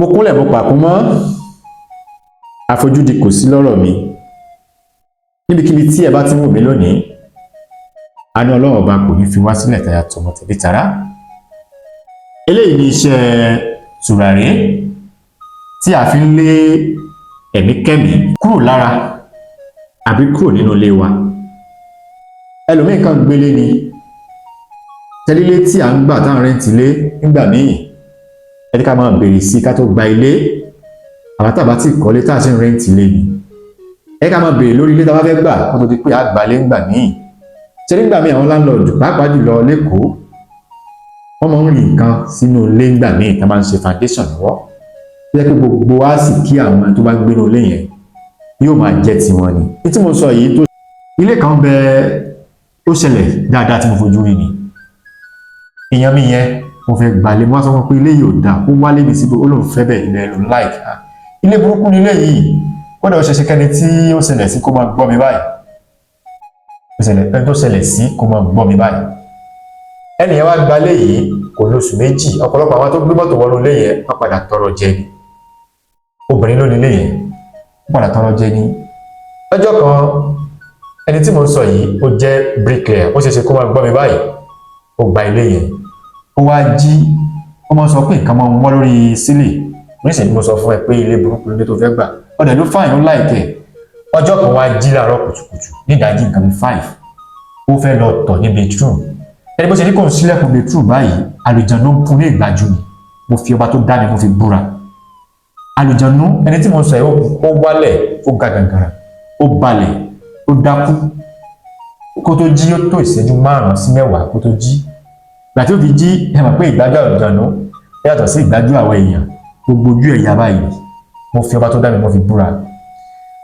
Mo kúnlẹ̀, mo pàkún mọ́, àfojúdi kò sí lọ́rọ̀ mi. Níbikíbi tí ẹ bá ti ń wò mí lónìí, àánú Ọlọ́run Ọba kò ní fi wá sílẹ̀ tàyà tọmọ tẹ̀bí tará. Eléyìí ni iṣẹ́ tùràrí tí a fi ń lé ẹ̀mí kẹ́mí kúrò lára àbí kúrò nínú ilé wa. Ẹlòmíì kan gbélé ni tẹ́lílé tí à ń gbà táwọn rent ilé nígbà míì. Ẹ jẹ́ ká máa bèrè sí ká tó gba ilé. Àwọn tàbá tí kọ́lé tá a sì ń rent ilé ni, ẹ ká máa bèrè lórí ilé tá a bá fẹ́ gbà kó tó di pé a gbà lé ńgbà míì. Ṣé nígbà míì, àwọn landlord, pàápàá jùlọ l'Ékòó, wọ́n máa ń rí nǹkan sínú ilé ńgbà míì tá a máa ń ṣe foundation lọ́wọ́, tó jẹ́ pé gbogbo wa sì kí àwọn tó bá gbénú ilé yẹn yóò máa jẹ́ tiwọn ni. Ní tí mo sọ yìí, tó ilé kan bẹ, ó ṣẹlẹ̀ dáadáa tí mo fojú rí ni. Èèyàn mi yẹn, mo fẹ́ gbalẹ̀, mo wá sọ fún pé ilé yìí ò dáa, ó wálé mi síbi, ó lóun fẹ́ bẹ̀, ilẹ̀ lòun like. Ilé burúkú ni ilé yìí. Kódà ó ṣeéṣe kẹ́ni tí ó ṣẹlẹ̀ sí kó máa gbọ́ mi báyìí, ó ṣẹlẹ̀, ẹni tó ṣẹlẹ̀ sí kó máa gbọ́ mi báyìí. Ẹnì yẹn wá gbalé yìí, kò lóṣù 2, ọ̀pọ̀lọpọ̀ àwọn tó gbé mọ́tò wọnú ilé yẹn, wọ́n padà tọrọ jẹ ni. Obìnrin ló ní ilé yẹn, wọ́n padà tọrọ jẹ ni. Lọ́jọ́ kan, ẹni tí mo ń sọ yìí, ó jẹ́ bricklayer, ó ṣeéṣe kó máa gbọ́ mi báyìí. Ó gba ilé yẹn, ó wá jí, ó máa sọ pé nǹkan máa ń wọ́n lórí sílẹ̀. Oníṣẹ́ ni mo sọ fún ẹ pé ilé burúkú ló tó fẹ́ gbà, ọ̀dẹ̀ ló fine, ó like ẹ̀. Ọjọ́ kan, wá jí láàárọ̀ kùtùkùtù nídàájí, nǹkan bíi 5, ó fẹ́ lọ tọ̀ ní bedroom. Ẹni bó ṣe ní kò ń sílẹ̀kùn bedroom báyìí, àlùjànnú ń fún ní ìgbájú ni. Mo fi ọba tó dá mi, mo fi búra. Àlùjànnú, ẹni tí mo sọ yìí, ó wálẹ̀, ó ga gàngàrà, ó balẹ̀, ó dákú. Kó tó jí, ó tó ìṣẹ́jú 5 sí 10 kó tó jí. Ìgbà tí ó fi jí, ẹ mọ̀ pé ìgbájú àlùjànnú yàtọ̀ sí ìgbájú àwọn èèyàn. Gbogbo ojú ẹ̀yà báyìí. Mo fi ọba tó dá mi, mo fi búra.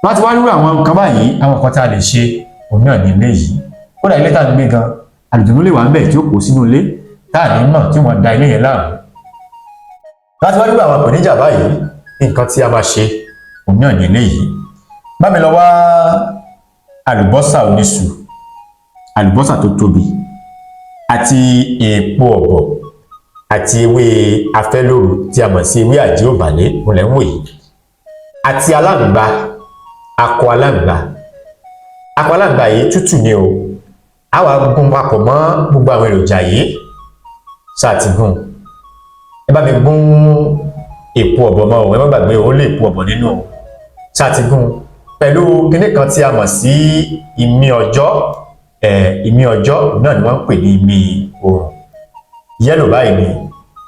Wọ́n ti wá rírú àwọn nǹkan báyìí, àwọn nǹkan tá a lè ṣe òun náà ní ilé yìí. Kódà ilé tá a ń gbé gan, àlùjànnú lè wà ń bẹ̀ tí ó kó sínú ilé tá a ní mọ̀, tí wọ́n da ilé yẹn láàmú. Láti wá rírú àwọn ìpèníjà báyìí, nǹkan tí a máa ṣe òun náà ní ilé yìí. Bá mi lọ wá àlùbọ́sà oníṣu, àlùbọ́sà tó tóbi, àti èèpo ọ̀bọ̀, àti ewé afẹ́lóru tí a mọ̀ sí ewé àjẹ́ òbàlẹ́, òun lẹ́ ń wò yìí, àti aláǹgbá, akọ aláǹgbá. Akọ aláǹgbá yìí tútù ni o. A wá gún papọ̀ mọ́ gbogbo àwọn èròjà yìí. Ṣáà ti gún? Ẹ bá mi gún èpo ọ̀bọ̀ mọ́ o. Ẹ má gbàgbé, o lè èpo ọ̀bọ̀ nínú o. Ṣáà ti gún pẹ̀lú kinní kan tí a mọ̀ sí ìmí ọjọ́? Ìmí ọjọ́ náà ni wọ́n ń pè ní ìmí oòrùn, yellow báyìí ni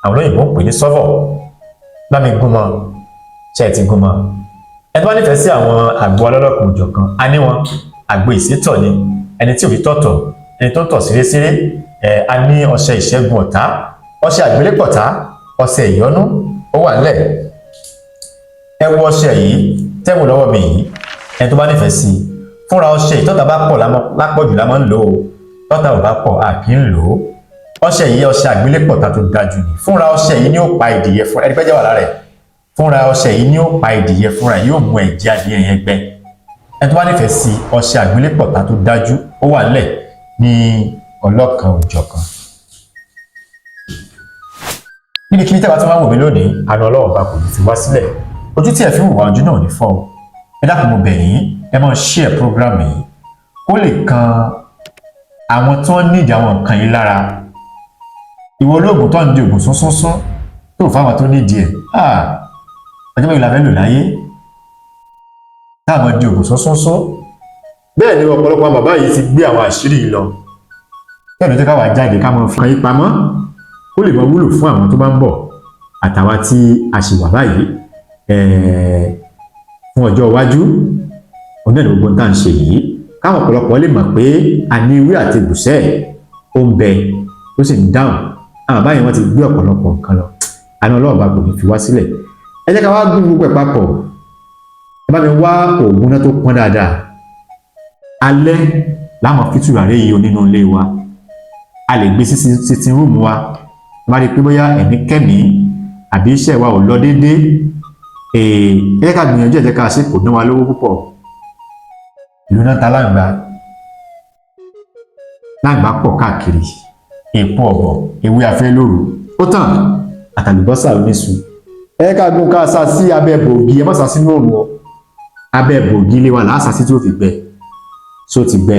àwọn olóyìnbó ń pè ní sulphur. Bá mi gún mọ́. Ṣe ti gún mọ́? Ẹ tó bá nífẹ̀ẹ́ sí àwọn àgbo ọlọ́lọ́kùn òjọ̀kan, a ní wọn. Àgbo ìsétọ̀ ni, ẹni tí ò fi tọ̀tọ̀, ẹni tó ń tọ̀ síréṣéré. A ní ọṣẹ ìṣẹ́gun ọ̀tá, ọṣẹ àgbélépọ̀tá, ọṣẹ ìyọ́nú, ó wà nílẹ̀. Ẹ wo ọṣẹ yìí tẹ́wọ̀n lọ́wọ́ mi yìí. Ẹni tó bá nífẹ̀ẹ́ sí i fúnra ọṣẹ yìí, tọ́ta bá pọ̀ lápọ̀jù la máa ń lò ó, tọ́ta ò bá pọ̀, a kì í lò ó. Ọṣẹ yìí, ọṣẹ àgbélépọ̀tá tó dájú ni. Fúnra ọṣẹ yìí ni ó pa ìdìyẹ fúnra ẹni pẹ́jẹ́ wà lára ẹ̀. Fúnra ọṣẹ yìí ni ó pa ìdìyẹ fúnra, yóò mú ẹ̀jẹ̀ adìyẹ yẹn gbẹ. Ẹni tó bá nífẹ̀ẹ́ sí ọṣẹ àgbélépọ̀tá tó dájú, ó wà nílẹ̀ ní ọlọ́kan òjọ̀kan. Níbikíbi tí a bá tún máa wò mí lónìí, àánú Ọlọ́run bá kò ní fi wá sílẹ̀. Ojú tí ẹ fi ń wò wá, ojú náà ò ní fọ́ o. Ẹ dákun, mo bẹ̀ yín, ẹ máa share program yìí kó lè kan àwọn tí wọ́n nídìí àwọn nǹkan yìí lára. Ìwọ olóògùn tó ń di ògùn súnsúnsún tó fáwọn tó nídìí ẹ̀, ọjọ́ mẹ́rin la fẹ́ lò láyé táwọn di ògùn súnsúnsún? Bẹ́ẹ̀ ni ọ̀pọ̀lọpọ̀ àwọn bàbá yìí ti gbé àwọn àṣírí yìí lọ. Bẹ́ẹ̀ ló jẹ́ káwa jáde ká máa fi kan yín pamọ́, kó lè máa wúlò fún àwọn tó bá ń bọ̀ àtàwa tí a sì wà báyìí fún ọjọ́ iwájú. Òun náà ní gbogbo tá à ń ṣe yìí, káwọn ọ̀pọ̀lọpọ̀ lè mọ̀ pé àní ewé àti ibùsẹ̀ ó ń bẹ, ó sì ń dáhùn. Àwọn báyìí, wọ́n ti gbé ọ̀pọ̀lọpọ̀ nǹkan lọ. Àná Ọlọ́run bá kò ní fi wá sílẹ̀. Ẹ jẹ́ ká wá gún gbogbo ẹ̀ papọ̀. Ẹ bá mi wá òògùn náà tó pọ́n dáadáa. Alẹ́ láwọn fi tùràrí yìí nínú ilé wa. A lè gbé sí sitting room wa. Bá rí i pé bóyá ẹ̀mí kẹ́mí àbí iṣẹ́ wa ò lọ déédéé, ẹ jẹ́ ká gbìyànjú, ẹ jẹ́ ká ṣe. Kò ná wa lówó púpọ̀. Ìlú náà ta láǹgbá, láǹgbá pọ̀ káàkiri. Èpo ọ̀bọ̀, ewé afẹ́ lóru, ó tàn, àtàlùbọ́sà oníṣu. Ẹ ká gún, ká sá sí abẹ́ bògì. Ẹ má sá sínú òrùn o, abẹ́ bògì ilé wa làá sá sí tí ó fi gbẹ. So ti gbẹ,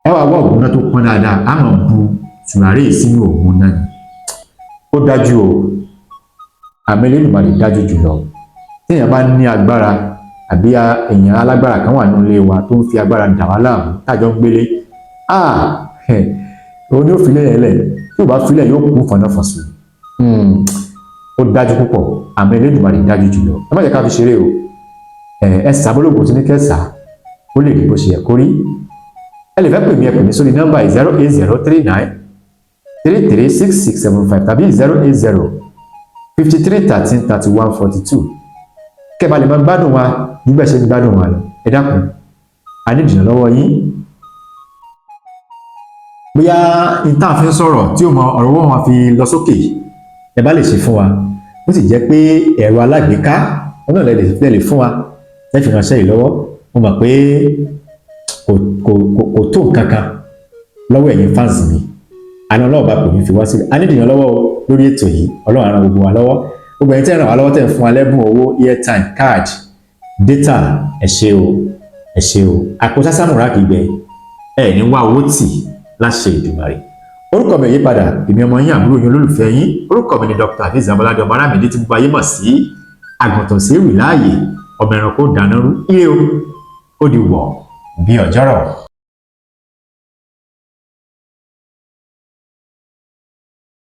ẹ wá wá ògùn náà tó pọn dáadáa, á máa bu tùràrí sínú ògùn náà ni. Ó dájú o, àmì Elédùmarè dájú jùlọ. Téèyàn bá ní agbára àbí èèyàn alágbára kan wà nínú ilé wa tó ń fi agbára dà wá láàmú, tájọ ń gbélé, ah, òun ni ó filẹ̀ yẹn lẹ̀. Tí ò bá filẹ̀, yóò kú fọnáfọ̀sùn. Ó dájú púpọ̀, àmì Elédùmarè dájú jùlọ. Ẹ má jẹ́ ká fi ṣeré o. Ẹ sábọ́lọ́gbò tí ní kẹsà ó lè rí bó ṣe yẹ kó rí. Ẹ lè fẹ́ pè mí, ẹ pè mí sórí nọ́mbà 08039336675 tàbí 08053133142, kẹ́ bá lè máa gbádùn wa nígbà ṣe ń gbádùn wa lọ. Ẹ dákun, a ní ìdìnnà lọ́wọ́ yín. Bóyá ìta fi ń sọ̀rọ̀ tí ó mọ ọ̀rọ̀ wọn máa fi lọ sókè, ẹ bá lè ṣe fún wa. Ó sì jẹ́ pé ẹ̀rọ alágbèéká wọn náà lè fún wa, ẹ fi ránṣẹ́ yìí lọ́wọ́. Mo mọ̀ pé kò tó nǹkan kan lọ́wọ́ ẹ̀yin fans mi. Àná Ọlọ́run bá kò ní fi wá sílẹ̀. A ní ìdìnnà lọ́wọ́ lórí ètò yìí. Ọlọ́run á ràn gbogbo wa lọ́wọ́. Gbogbo ẹ̀yin tẹ́ ń ràn wá lọ́wọ́, tẹ́ ń fún wa lẹ́bùn owó, airtime, card, data, ẹ ṣé o, ẹ ṣé o. Àpò sásámùrà kì í gbẹ. Ẹ ní wá owó tì láṣẹ Ìdùmarè. Orúkọ mi ò yí padà, èmi ọmọ yín, àbúrò yín, olólùfẹ́ yín. Orúkọ mi ni Dr. Azeez Abolade ọmọ Arámìdí, tí gbogbo ayé mọ̀ sí àgùntàn sí ewì láàyè, ọmọ ẹranko dáná rú. Ire o, ó di wọ̀ bí ọjọ́rọ̀.